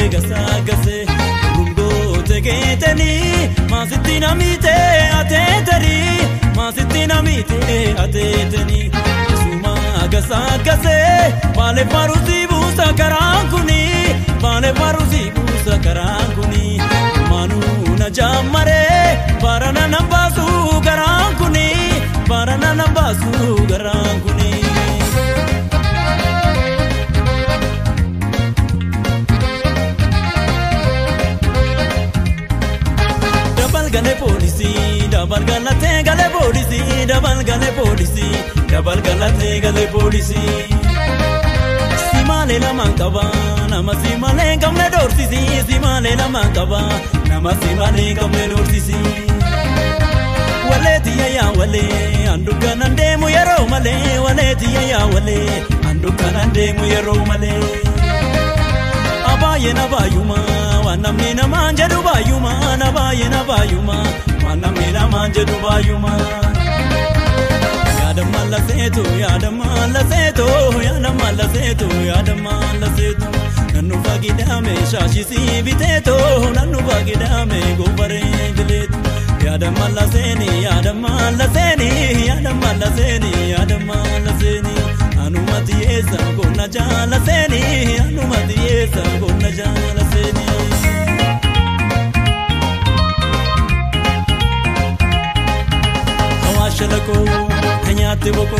Gasagase Rumgo tegeteni Masitti namite ateteri Masitti namite ateteni Suma gasagase Bale parusi busa karankuni Bale parusi busa karankuni Manu na jamare Barana nambasu karankuni Barana nambasu karankuni Gale polisi, dabal galate gale polisi, dabal gale polisi, dabal galate gale polisi. Simale la mancaba, nama simale gamne dorsisi, simale la mancaba, nama simale gamne dorsisi. Wale tiya ya wale, anduka nande mu yero male, wale tiya ya wale, anduka nande mu yero male. Abaye na bayuma, wanamni na manje dubayuma, nabaye na bayuma, wanamni na manje dubayuma. Yadamala seto, yadamala seto, yadamala seto, yadamala seto. Nannu fagidame shashi si biteto, nannu fagidame gobare bileto. Yadamala seni, yadamala seni, yadamala seni, yadamala seni. Anumati esa gonna jala seni, anumati esa gonna jala seni. Hawashalako, nanyate boko,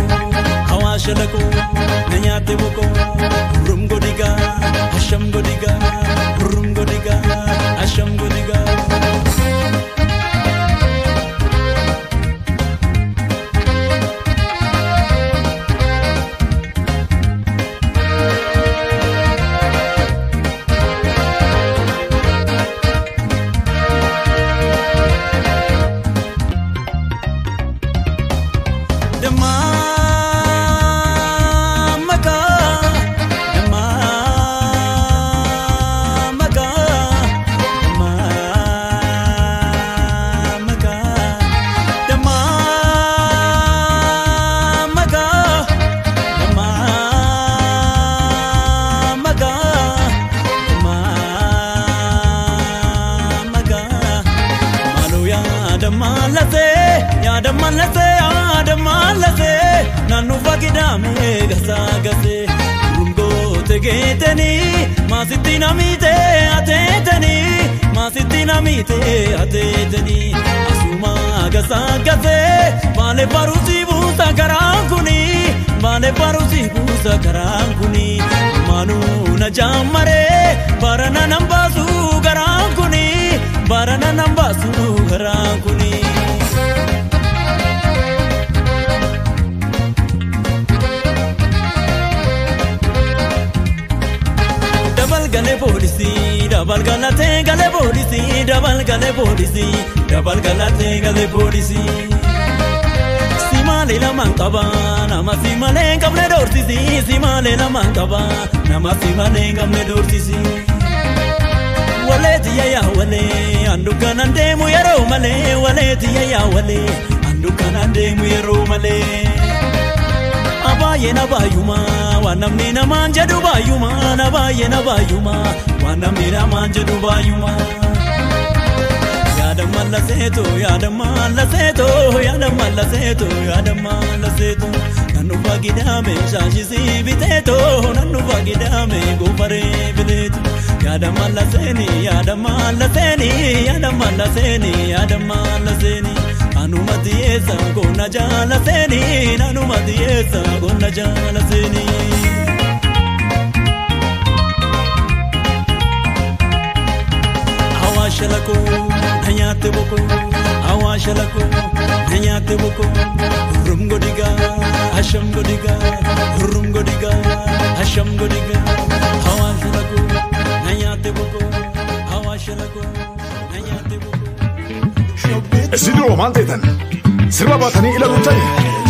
hawashalako, nanyate boko. Rum godiga, hasham godiga, rum godiga, hasham godiga. Masitti namite ateteni, masitti namite ateteni. Asuma gasagase, bale parusi busa karankuni, bale parusi busa karankuni. Manu na jamare, barana nambasu karankuni, barana nambasu karankuni. Gale polisi, dabal galate gale polisi, dabal gale polisi, dabal galate gale polisi. Simale la mancaba, nama simale gamne dorsisi, simale la mancaba, nama simale gamne dorsisi. Wale tiya ya wale, anduka nande mu yero male, wale tiya ya wale, anduka nande mu yero male. Abaye na bayuma, wanamni na manje dubayuma, nabaye na bayuma, wanamni na manje dubayuma. Yadamala seto, yadamala seto, yadamala seto, yadamala seto. Nannu fagidame shashi si biteto, nannu fagidame gobare bileto. Yadamala seni, yadamala seni, yadamala seni, yadamala seni. Anumati esa gonna jala seni, anumati esa gonna jala seni. Hawashalako, nanyate boko, hawashalako, nanyate boko. Rum godiga, hasham godiga, rum godiga, hasham godiga. Hawashalako, nanyate boko, hawashalako, nanyate boko. Isidro maal ta'etan sirba baatanii ilaaluutani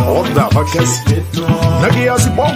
hordaaf akkas nagiyaa sibboo.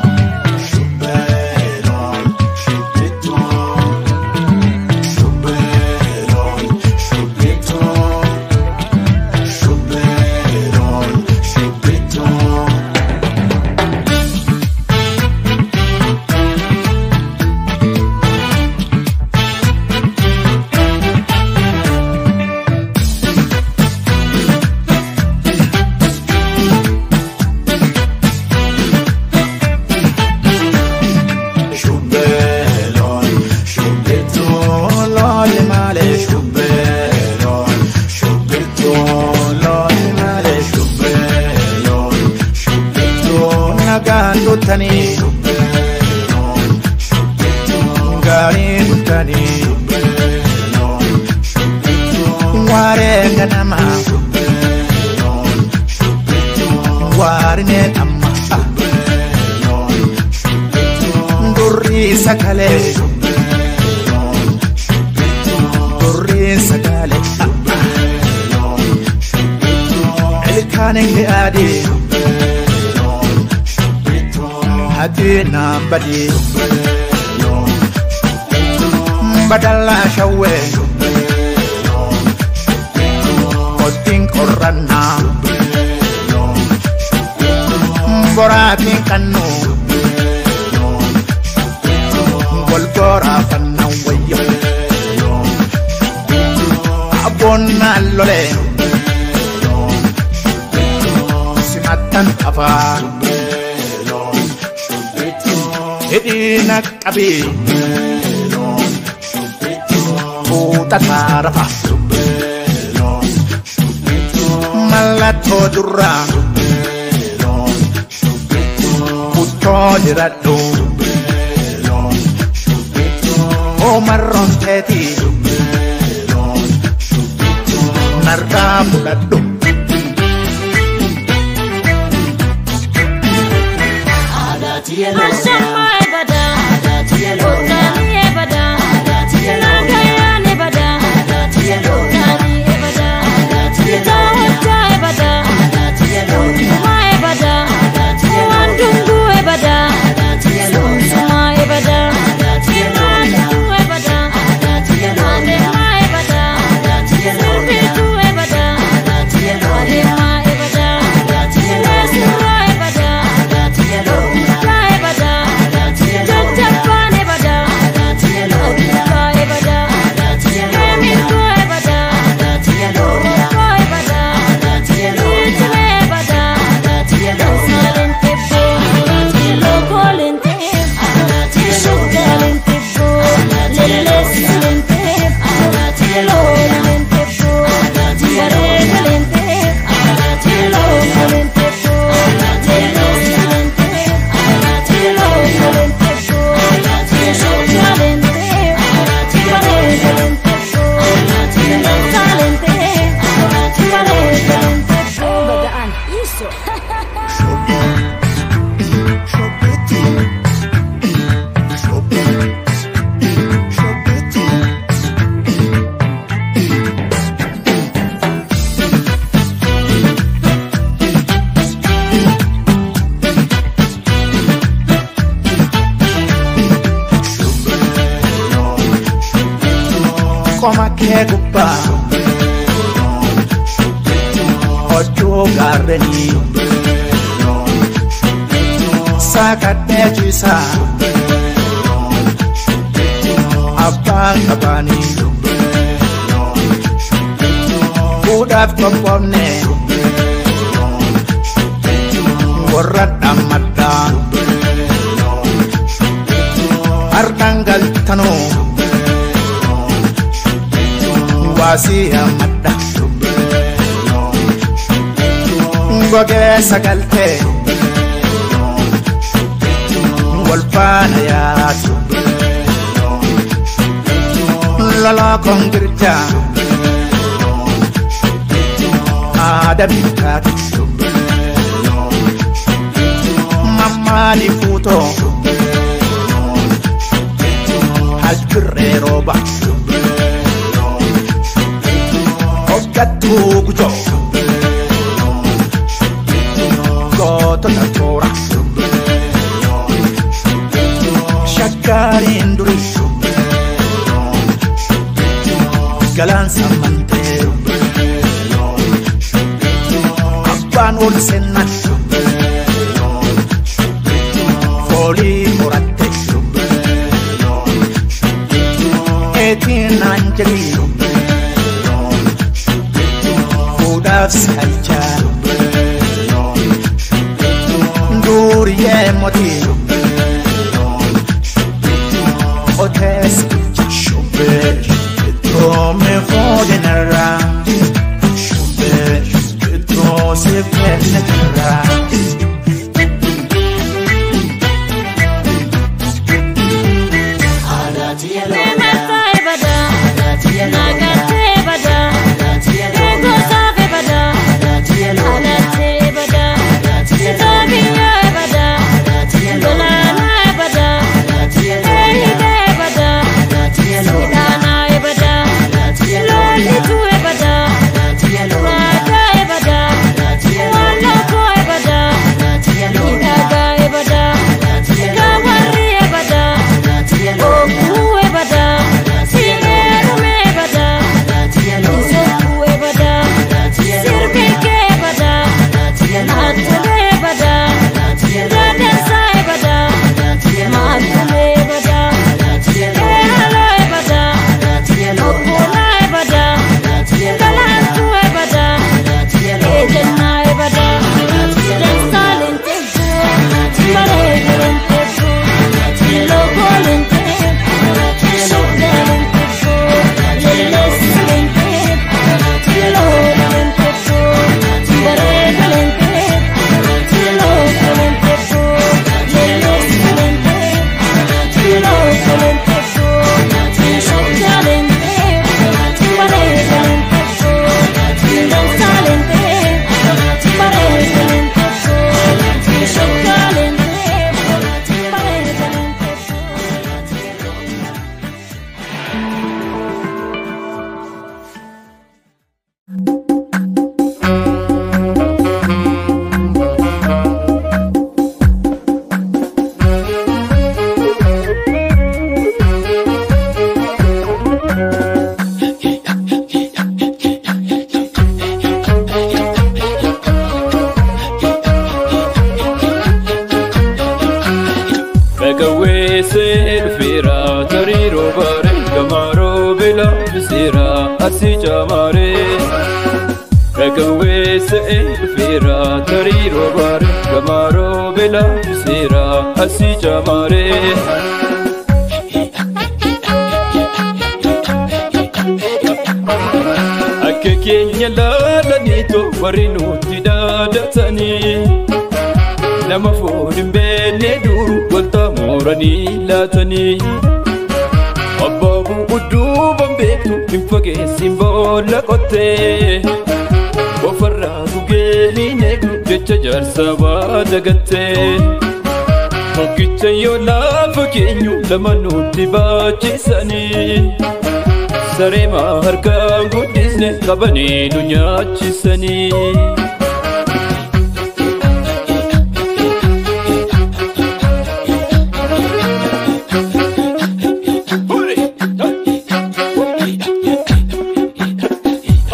Sakalee Durriin sagalee Ilkaan kee adii Hatii naan badii Badalaa shawwee Kottiin qorrannaa Boraatiin qannoo Golgoraafanna wayyo Abboonnaan lolee Simattan afaa Hidhiin qabii Fuuxataa rafa Mallattoo durraa Kuttoo jiradhu Omarroon teeti narraa fudhadhu. Qoma kee gubbaa Oddoo gaarreenii Sakadhee ciisaa Abbaan qabaanii Fuudhaaf qophoofne Warra dhammadhaa Harkaan galtanuu Waasii ammadha Gogee sagaltee Wal faana yaatu Lolaa kongirjaa Aada bittaati Mammaali fuutoo Halkirree rooba Hoggattuu gujoo Gootota toora Shaggaariin durii Galaansa mantee Abbaan ol seennan Foolii horatte Eetiin naan jedhii Fuudhaaf salchaa Duuriyyee mootii Otees shubbee Toome fuudhinarraa Shubbee Toosif kenne jirraa. Bada, bela bisira asi chamare Ragawwe se'e dhufeera tarii roobaare Gamaa bela bisira asi chamare Akka keenya laalaniitu warri nutti dhaadatanii Nama foon hin beekne duru walta mooranii laatanii Abbaabuu udduuban beektu hin fageessin boolla qottee Ofarraa gugee hin eegnu jecha jaarsaa waa dagattee Tokkicha yoo laafa keenyu lama nutti baachisanii Sareema harkaan guddisne qabanii nu nyaachisanii.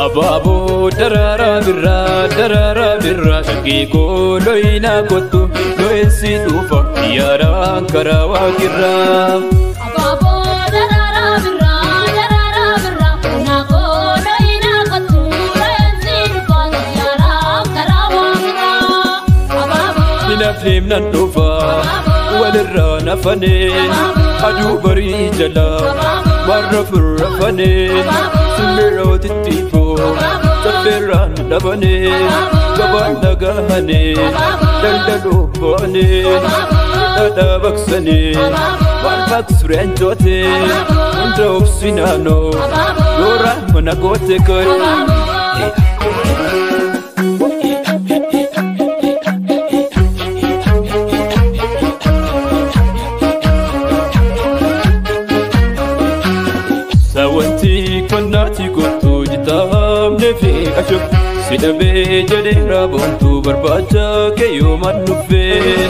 Abaaboo daraaraa birraa shaggii koo looyinaa kottu looyinsi dhufa xiyyaaraan karaa waaqirraa. Abaaboo daraaraa birraa naakoo looyinaa kottu looyinsi dhufa xiyyaaraan karaa waaqirraa. Abaaboo Hinafneem nan dhufa walirraa nafanee aduu barii jalaa warra firrafanee simbirroo tittiifoo saffeerraan dhabanii gabaan dhagahanii daldaluu bo'anii dhadhaa baqsanii waan baqsureen jootee hunda obsinaanoo yooraan mana goote kore. Sawanti konnaati kottu jitaamne fi ashok si dhabee jedhee raaboontuu barbaacha keeyyoomaan nuffee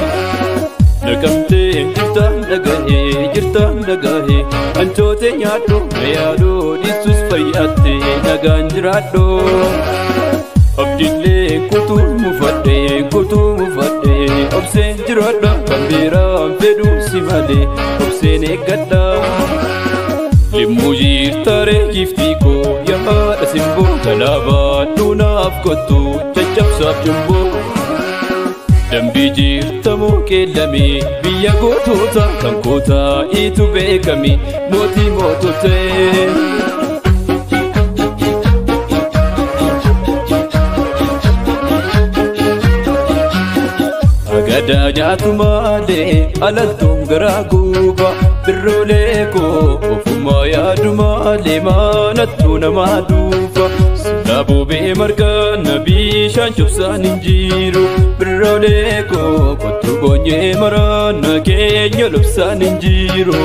Naqamtee jirtaan dhagahee ancootee nyaadhu na yaaduu dhiisus fayyaattee nagaan jiraadhu. Abdiillee kutuu mufadhee obseen jiraadha kan biraan fedhuu si malee obseen eeggadha. Limmuu jirtaaree giftii koo yaada simboo galaabaa duunaaf kottu caccabsaaf jumboo. Dambii jirtamoo qeellamee biyya gootoota kan kootaa itu beekame mootii moototee. Agadaa nyaatu malee alaltuun garaa guuba birroolee koo ofumaa yaadu malee maanattuu namaa duuba. Silaa boobee marga bishaan cobsaan hin jiru birroolee koo kottu boonyee maraana keenya lobsaan hin jiru.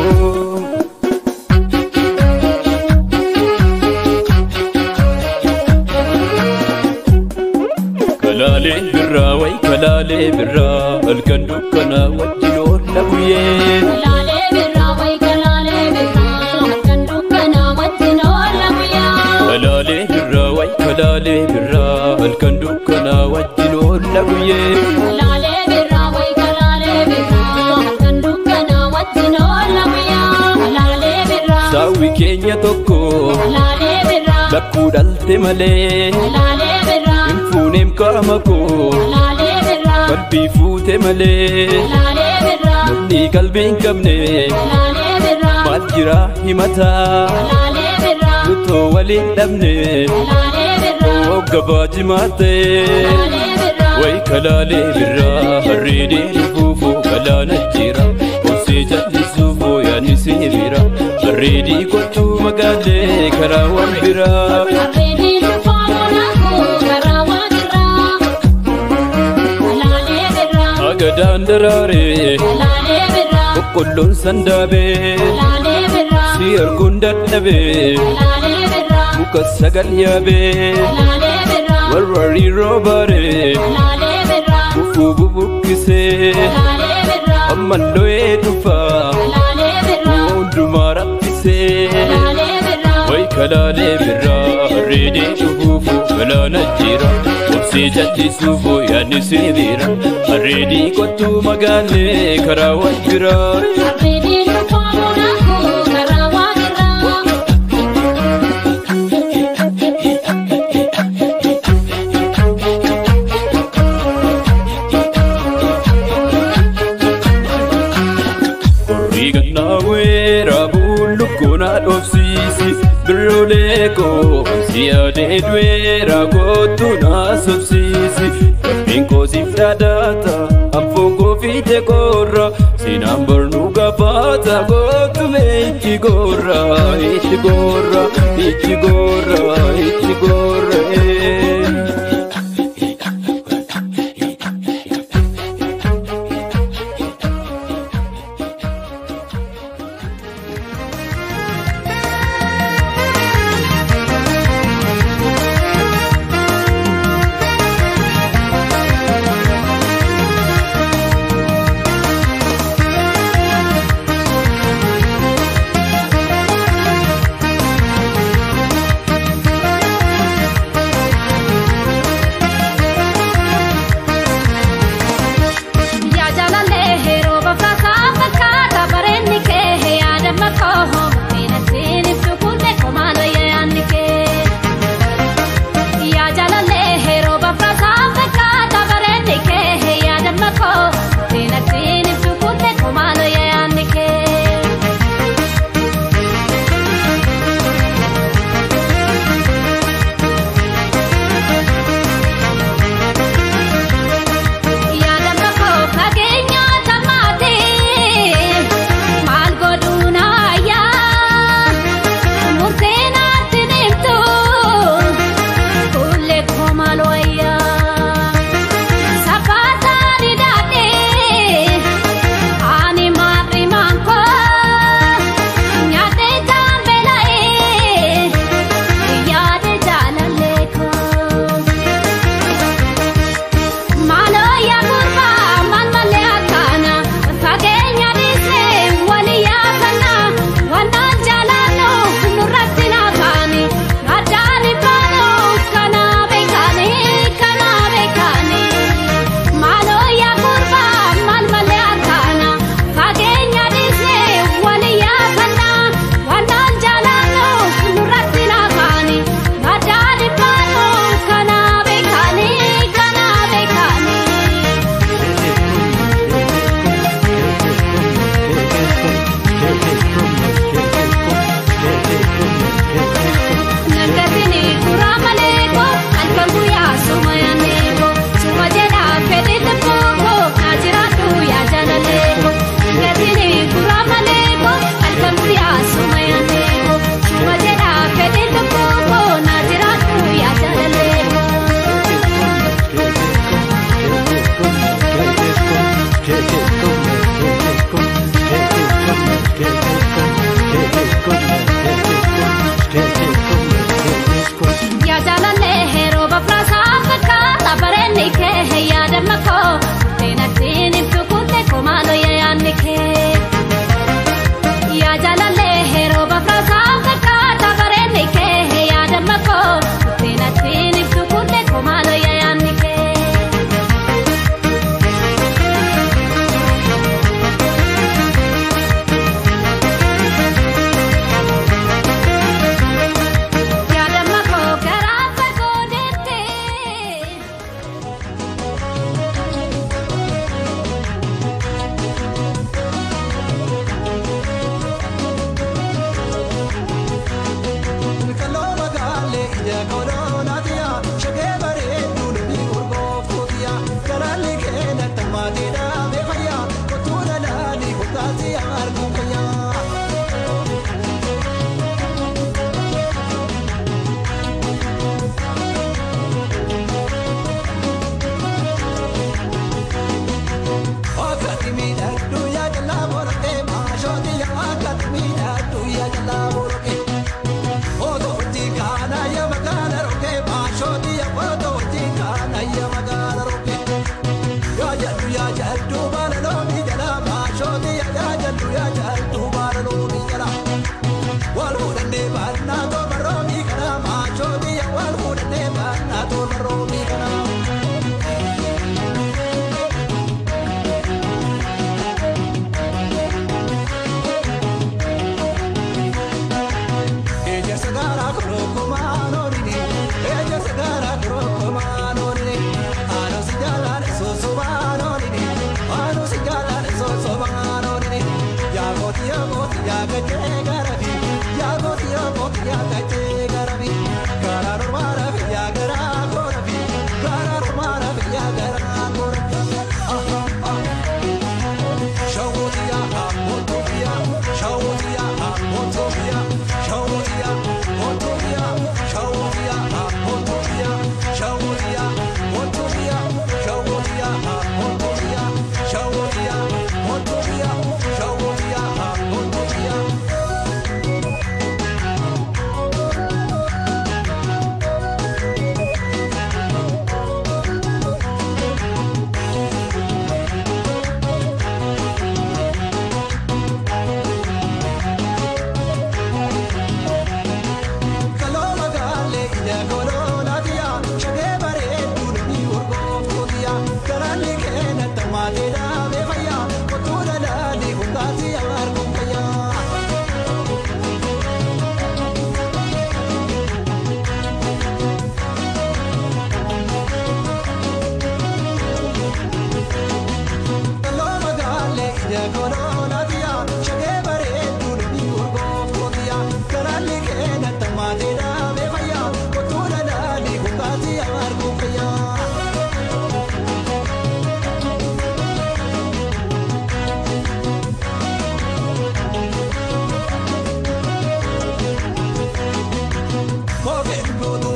Kalaalee birraa wayi kalaalee birraa halkan dukkanaa wajjin oolla guyyee. Kalaalee birraa wayi kalaalee birraa halkan dukkanaa wajjin oolla guyyaa. Kalaalee birraa wayi kalaalee birraa halkan dukkanaa wajjin oolla guyyee. Kalaalee birraa wayi kalaalee birraa halkan dukkanaa wajjin oolla guyyaa. Kalaalee birraa Saawwi keenya tokko kalaalee birraa lakkuu dhalte malee kalaalee birraa hin fuuneem qaama koo kalaalee birraa qalbii fuute malee kalaalee birraa namni qalbii hin qabne kalaalee birraa maal jira himataa kalaalee birraa nutoo waliin dhabne kalaalee birraa gabaa jimaatee kalaalee birraa wayi kalaalee birraa harreedee dhufuufoo galaana jira obsee jallisuufoo yaadni sibiira harreedii kottuu magaalee karaa waan biraa. Harreedii dhufaa munaakuu karaa waan irraa kalaalee birraa Agadaan daraaree kalaalee birraa boqqolloon sandaabee kalaalee birraa si arguun dadhabee kalaalee birraa muka sagal yaabee kalaalee birraa warwarri roobaaree kalaalee birraa gufuu bubuqqisee kalaalee birraa amman lo'ee dhufaa kalaalee birraa hundumaa raffisee. kalaalee birraa Wayi kalaalee birraa harreedee dhufuufuu galaana jira obsee jallisuufuu yaadni sibiira harreedii kottuu magaalee karaa waan biraa. Harreedii dhufaa munaakuu karaa waan irraa. Biroolee koo siyaadee du'eera kootu naasofsiisi. Rabbiin koo siif dhaadata anfoon koo fiite korra. Seenaan barnuu gaafata kootu mee itti gorra itti gorra itti gorra itti gorra. Yaa Kookee.